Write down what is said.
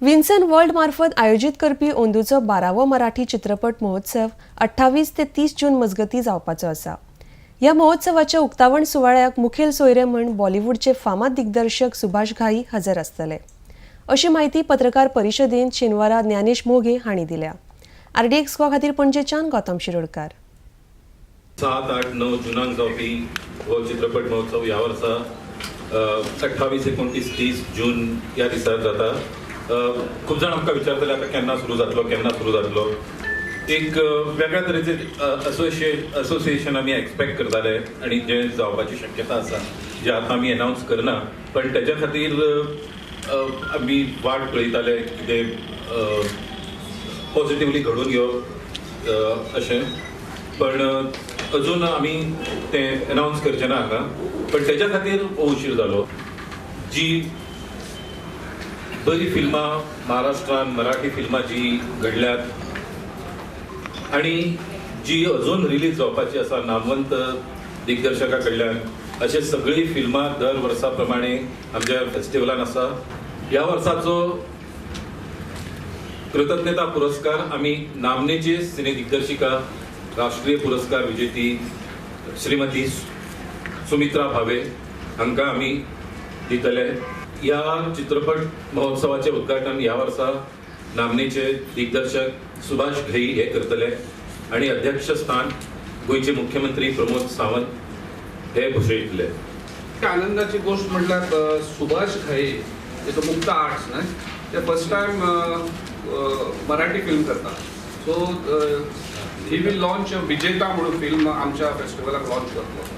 Vinson world मार्फत आयोजीत करपी अंदूचो 12वो मराठी चित्रपट महोत्सव 28 ते 30 जून मजगतीं जावपाचो आसा. ह्या महोत्सवाच्या उक्तावण सुवाळ्याक मुखेल सोयरे म्हूण बॉलिवूडचे फामाद दिग्दर्शक सुभाष घाई हजर आसतले, अशी माहिती पत्रकार परिशदेंत शेनवारा ज्ञानेश मोघे हांणी दिल्या. आरडीएक्स गोवा खातीर पणजेच्यान गौतम शिरोडकार. 7, 8, 9 जुनाक जावपी हो चित्रपट महोत्सव ह्या वर्सा 28, 29, 30 जून ह्या दिसा जाता. खूब जाण आमकां विचारतले, आतां केन्ना सुरू जातलो, केन्ना सुरू जातलो? एक वेगळ्या तरेचे असोसिएशन आमी एक्सपेक्ट करताले आनी जें जावपाची शक्यता आसा, जे आतां आमी एनावन्स करना, पण तेज्या खातीर आमी वाट पळयताले कितें पॉझिटिवली घडून घेवप अशें. पण अजून आमी तें एनावन्स करचें ना हांगा, पण तेज्या खातीर हो उशीर जालो. जी बरी फिल्मां महाराष्ट्रान मराठी फिल्मां जी घडल्यात आणि जी अजून रिलीज जावपाची आसा नामवंत दिग्दर्शका कडल्यान, अशे सगळीं फिल्मां दर वर्सा प्रमाणे आमच्या फेस्टिवलान आसा. ह्या वर्साचो कृतज्ञता पुरस्कार आमी नामनेचे सिने दिग्दर्शिका, राष्ट्रीय पुरस्कार विजेती श्रीमती सुमित्रा भावे हांकां आमी दितले. ह्या चित्रपट महोत्सवाचें उद्घाटन ह्या वर्सा नामनेचे दिग्दर्शक सुभाष घई हे करतले आणि अध्यक्षस्थान गोंयचे मुख्यमंत्री प्रमोद सावंत हे भूषयतले. आनंदाची गोष्ट म्हटल्यार सुभाष घाई तेचो मुक्ता आर्ट्स न्हय, ते फर्स्ट टायम मराठी फिल्म करता. सो he will launch विजेता म्हणून फिल्म आमच्या फेस्टिवलाक लॉन्च करतलो.